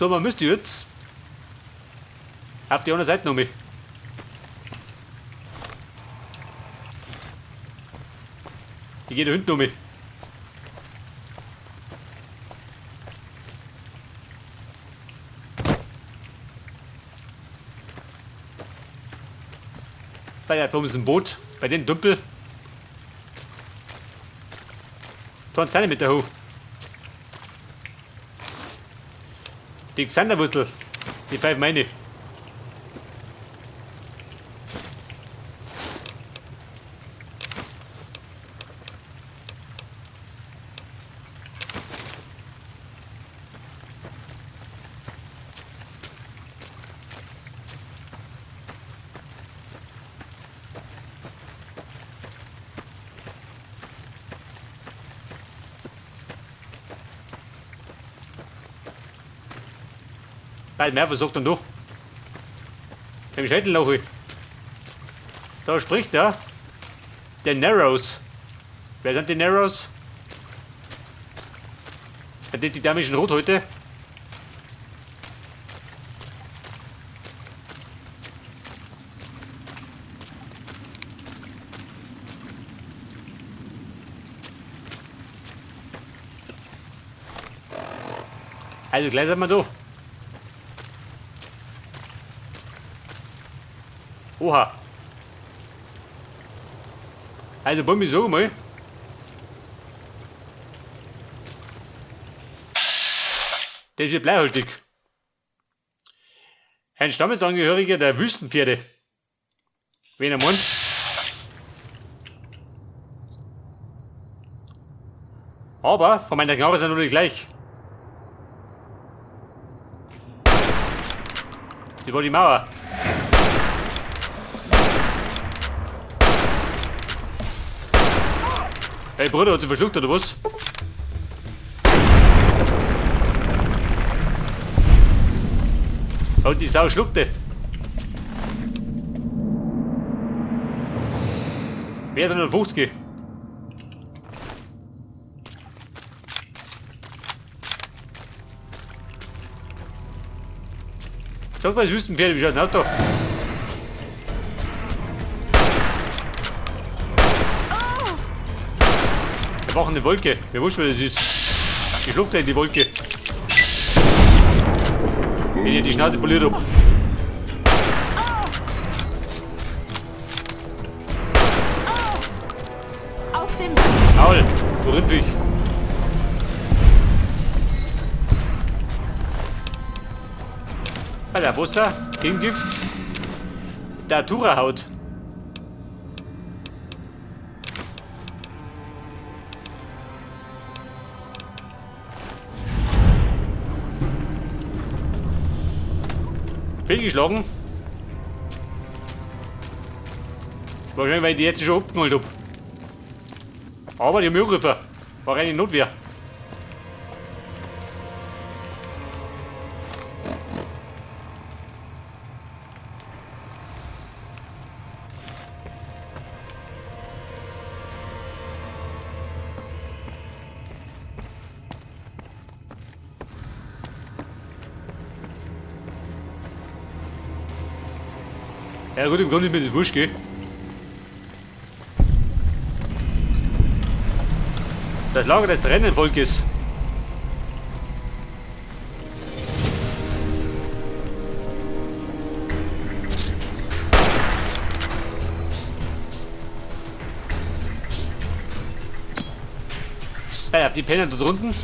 So, man müsste jetzt auf die andere Seite noch mal. Ich gehe da hinten um. Bei der ist ein Boot, bei den Dümpel. 20 Zentimeter hoch. Die Xanderwurzel, die pfeift meine. Bald mehr versucht und du. Im Schädelloch. Da spricht er. Der Narrows. Wer sind die Narrows? Sind die därmischen Rothäute? Also gleich sind wir da. Oha. Also Bummi, sag mal. Der ist ja bleihaltig. Ein Stammesangehöriger der Wüstenpferde. Wen er meint. Aber von meiner Knarre sind natürlich gleich. Das war die Mauer. Hey Bruder, hat sie verschluckt oder was? Und die Sau schluckte. Wer hat 150? Sag mal, das Wüstenpferde, wie schaut ein Auto? Wir brauchen eine Wolke. Mir wurscht, wer das ist. Ich schluck gleich in die Wolke. Wenn ihr die Schnauze poliert habt. Aus dem Maul, du Rindviech. Alter, Wasser, Gegengift. Datura-Haut. Fehlgeschlagen. Wahrscheinlich, weil ich die jetzt schon abgeholt hab. Aber die haben mich angegriffen. War eine Notwehr. Ja gut, im Grunde ist mir das wurscht, gell? Das Lager des Tränenvolkes. Ja, die Penner da drunten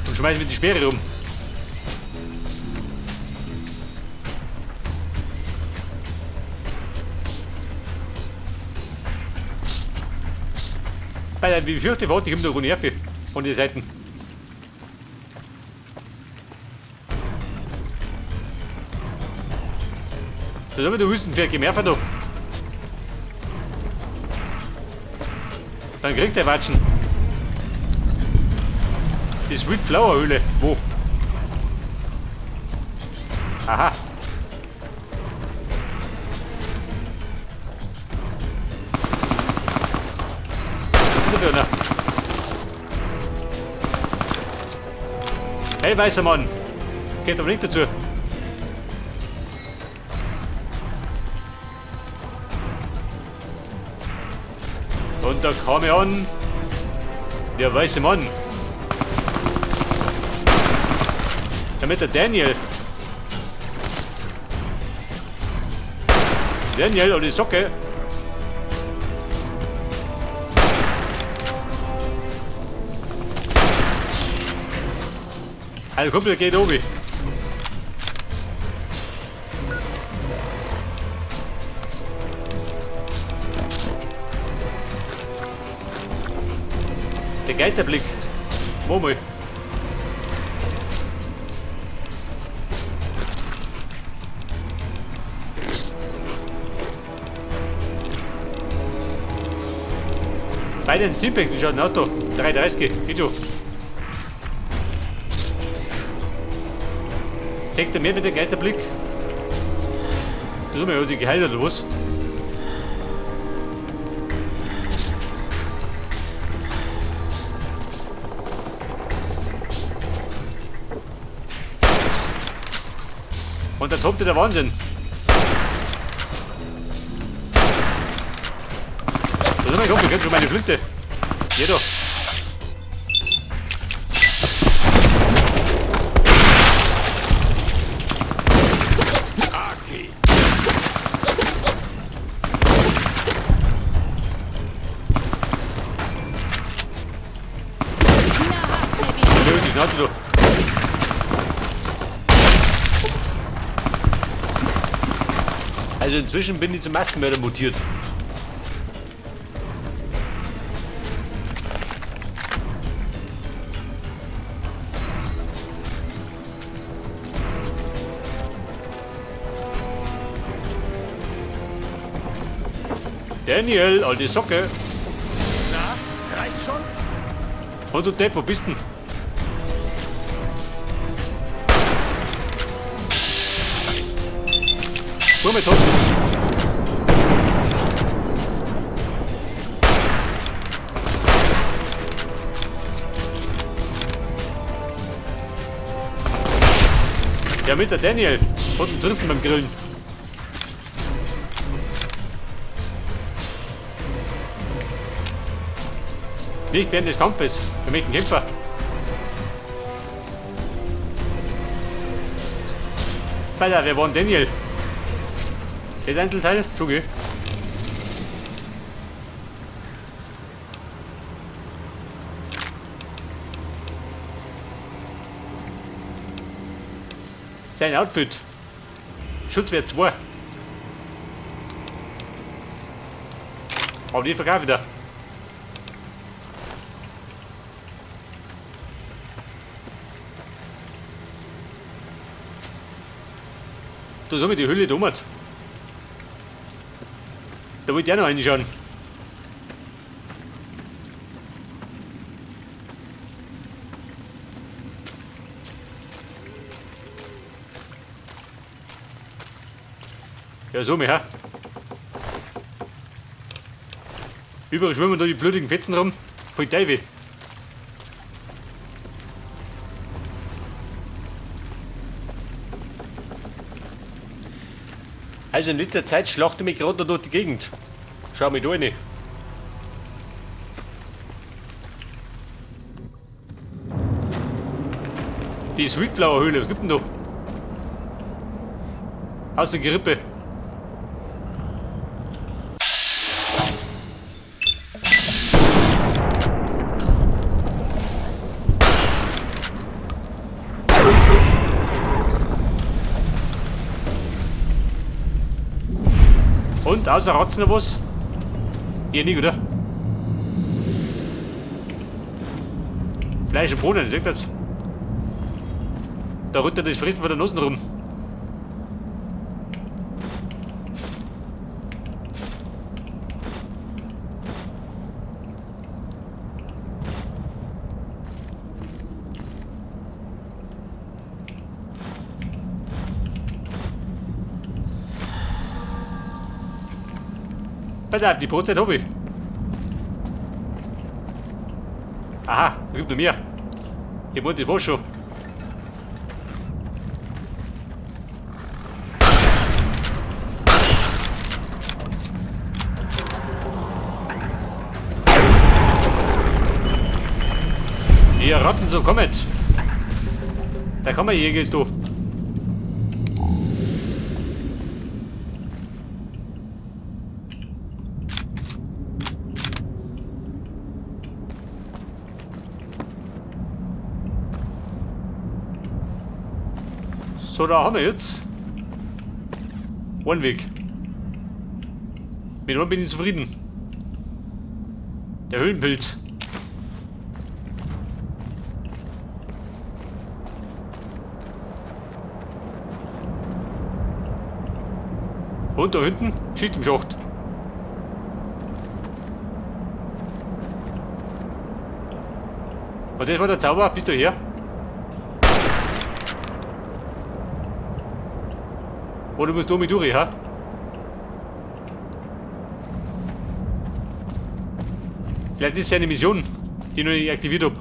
und schmeißen mit die Speere rum. Alter, wie fürchte Worte, ich hab da Nerven von den Seiten. Da haben wir die Wüstenpferd gemerkt da. Dann kriegt der Watschen. Die Sweet Flower Höhle. Wo? Aha. Hey, weißer Mann. Geht aber nicht dazu. Und da kam er an, der weiße Mann. Damit der Daniel. Daniel und die Socke. Ein Kumpel geht obi. Der Geiterblick. Murmel. Bei den Typen, die schauen Auto. 330, geht schon. Zeigt er mir mit dem Geisterblick? Das ist mir die geheilt oder was? Und da tobte der Wahnsinn. Da ist mein Kumpel, kennt schon meine Flinte. Jeder. Okay. Nö, die Schnauze du. Also inzwischen bin ich zum Massenmörder mutiert. Daniel, alte Socke. Na, reicht schon? Und du Depp, wo bist denn? Hol mal tot. Ja, mit der Daniel. Hat ihn zerrissen beim Grillen. Nicht während des Kampfes. Wir möchten Kämpfer. Alter, wer war denn Daniel? Das Einzelteil? Schon, gell? Sein Outfit. Schutzwert 2. Aber die verkaufe ich da. Da soll mir die Hülle dummert. Da wollte ich auch noch reinschauen. Ja, so mehr. Überall schwimmen da die blödigen Fetzen rum. Voll Teufel. Also in letzter Zeit schlachte mich gerade durch die Gegend. Schau mich da rein. Die Sweetflower Höhle, was gibt denn da? Aus der Gerippe. Und außer Ratzen noch was? Hier nicht, oder? Fleisch und Bohnen, seht das? Da rüttert das Fressen von der Nase rum. Pass auf, die Brotzeit hab ich. Aha, da gibt noch mehr. Ich wollte das war schon. Ratten so kommet. Da Kammerjäger ist du. So, da haben wir jetzt einen Weg. Mit einem bin ich zufrieden. Der Höhlenpilz. Und da hinten, Schicht im Schacht. Und das war der Zauber, bist du hier? Oder musst du mit durch, ha? Vielleicht ist es ja eine Mission, die ich noch nicht aktiviert habe.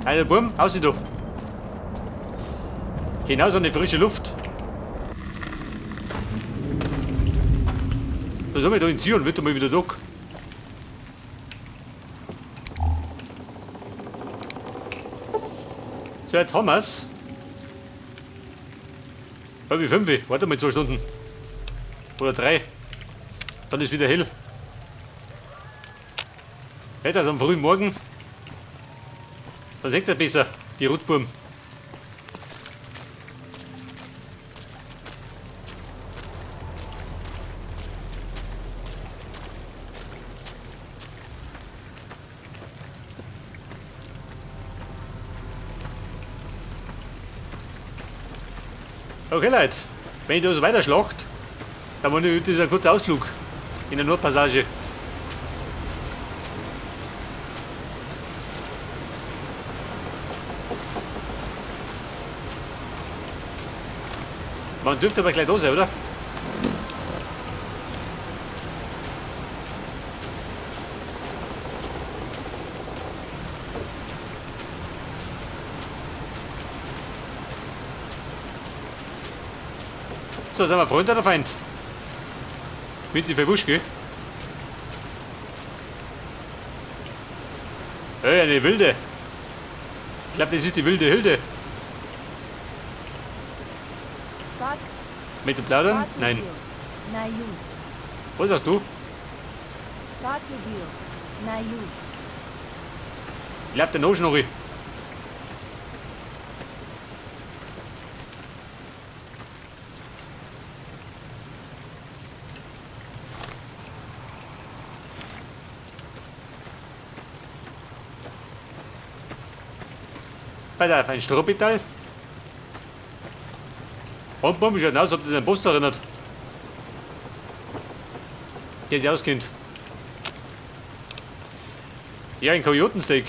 Also Burm, aus da. Hinaus an die frische Luft. Da sind wir da in Zion, wird mal wieder da. So, jetzt haben wir's. 4:30, warte mal 2 Stunden. Oder 3. Dann ist wieder hell. Hey, das am frühen Morgen. Dann sieht er besser, die Rotburm. Okay, Leute, wenn ich da so weiter schlacht, dann war das ein kurzer Ausflug in der Nordpassage. Man dürfte aber gleich da sein, oder? So, sind wir Freund oder Feind? Mit die Verwusch, gell? Hey, eine Wilde. Ich glaube, das ist die wilde Hilde. Mit dem Plaudern? Nein. Was sagst du? Ich glaube, der Noschnorri. Pass auf, ein Strohmetall. Und bumm, schaut aus, ob das ein Poster erinnert. Der sich auskennt. Ja, ein Kojotensteak.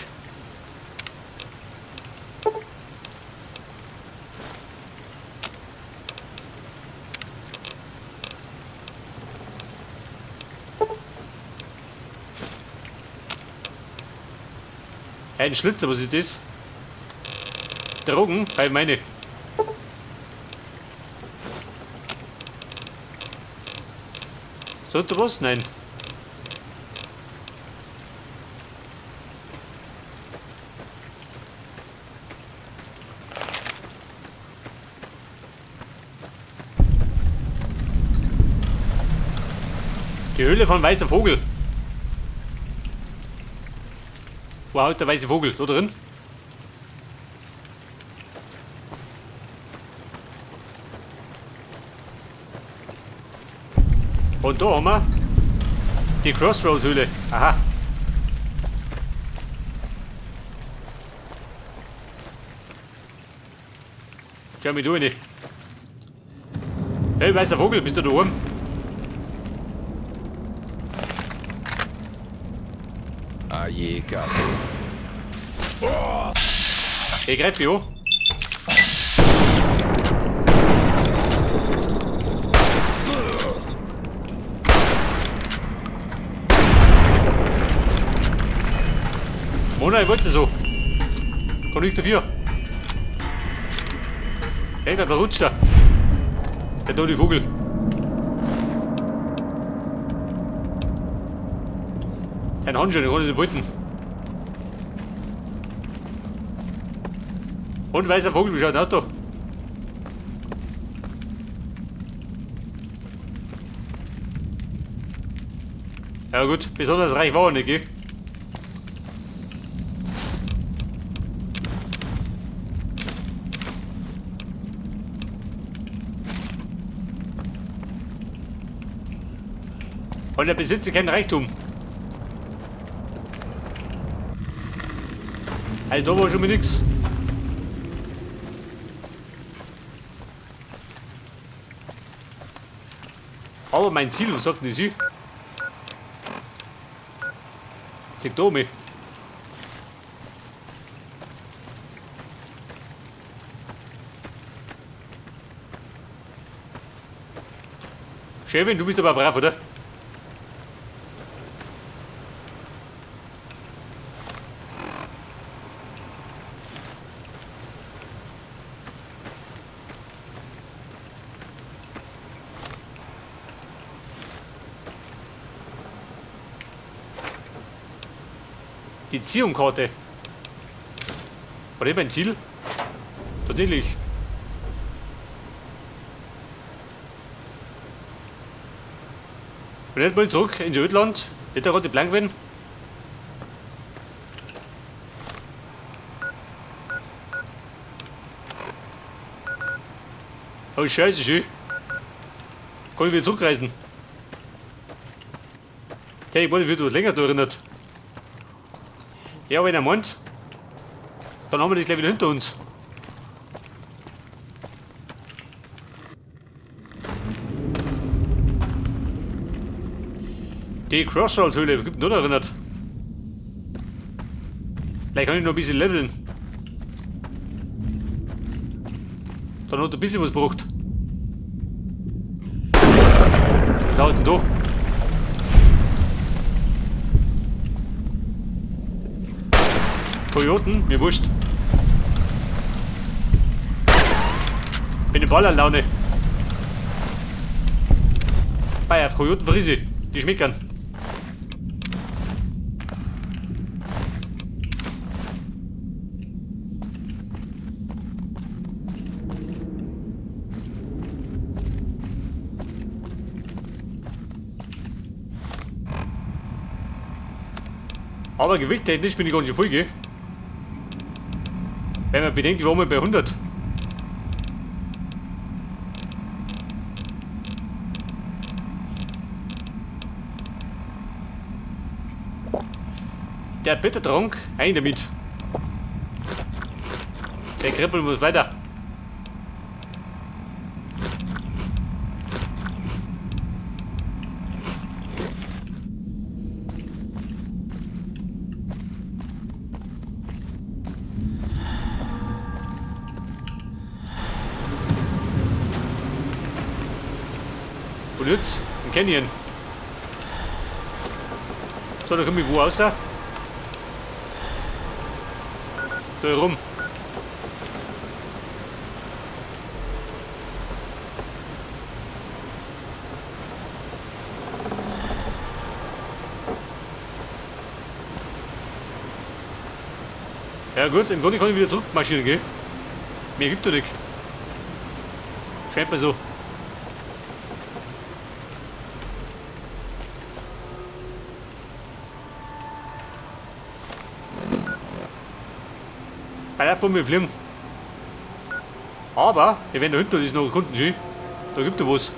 Ein Schlitzer, was ist das? Drogen bei meine. Sollte was? Nein. Die Höhle von weißer Vogel. Wo haut der weiße Vogel? Da drin? Und da haben wir die Crossroad-Höhle. Aha. Schau mich durch. Hey, weißer Vogel, bist du da oben? Ich greif mich an. Mona, ich wollte so. Kann ich dafür. Hey, da rutscht er. Der tolle Vogel. Dein Handschuh, den kann ich behalten. Und weißer Vogel, wie schaut denn aus da? Ja gut, besonders reich war er nicht, gell? Und er besitzt keinen Reichtum. Also da war schon mal nix. Aber mein Ziel, was sagt denn sie? Zeig da mich. Chefin, du bist aber brav, oder? Die Ziehungkarte. War das mein Ziel? Tatsächlich. Und jetzt mal zurück ins Ödland. Hätte er gerade blank werden. Oh Scheiße, schön. Kann ich wieder zurückreisen? Okay, ich wollte wieder länger da erinnert. Ja, wenn er meint, dann haben wir das gleich wieder hinter uns. Die Crossroad-Höhle, gibt nur noch erinnert. Vielleicht kann ich noch ein bisschen leveln. Dann hat er ein bisschen was gebraucht. Was ist denn da? Kojoten, mir wurscht. Bin in Ballerlaune. Bei auf Kojoten Frise, die schmeckern. Aber gewichttechnisch bin ich ganz schön voll, gell? Wenn man bedenkt, ich war mal bei 100. Der Bittertrank, ein damit. Der Krippel muss weiter. Und jetzt? Ein Canyon. So, da komme ich wo raus? Da rum. Ja gut, im Grunde kann ich wieder zurückmarschieren, gell? Mehr gibt es nicht. Scheint mir so. Bei der Pumpe fliegen. Aber, wir werden da hinten, das ist noch ein Kundenski. Da gibt es was.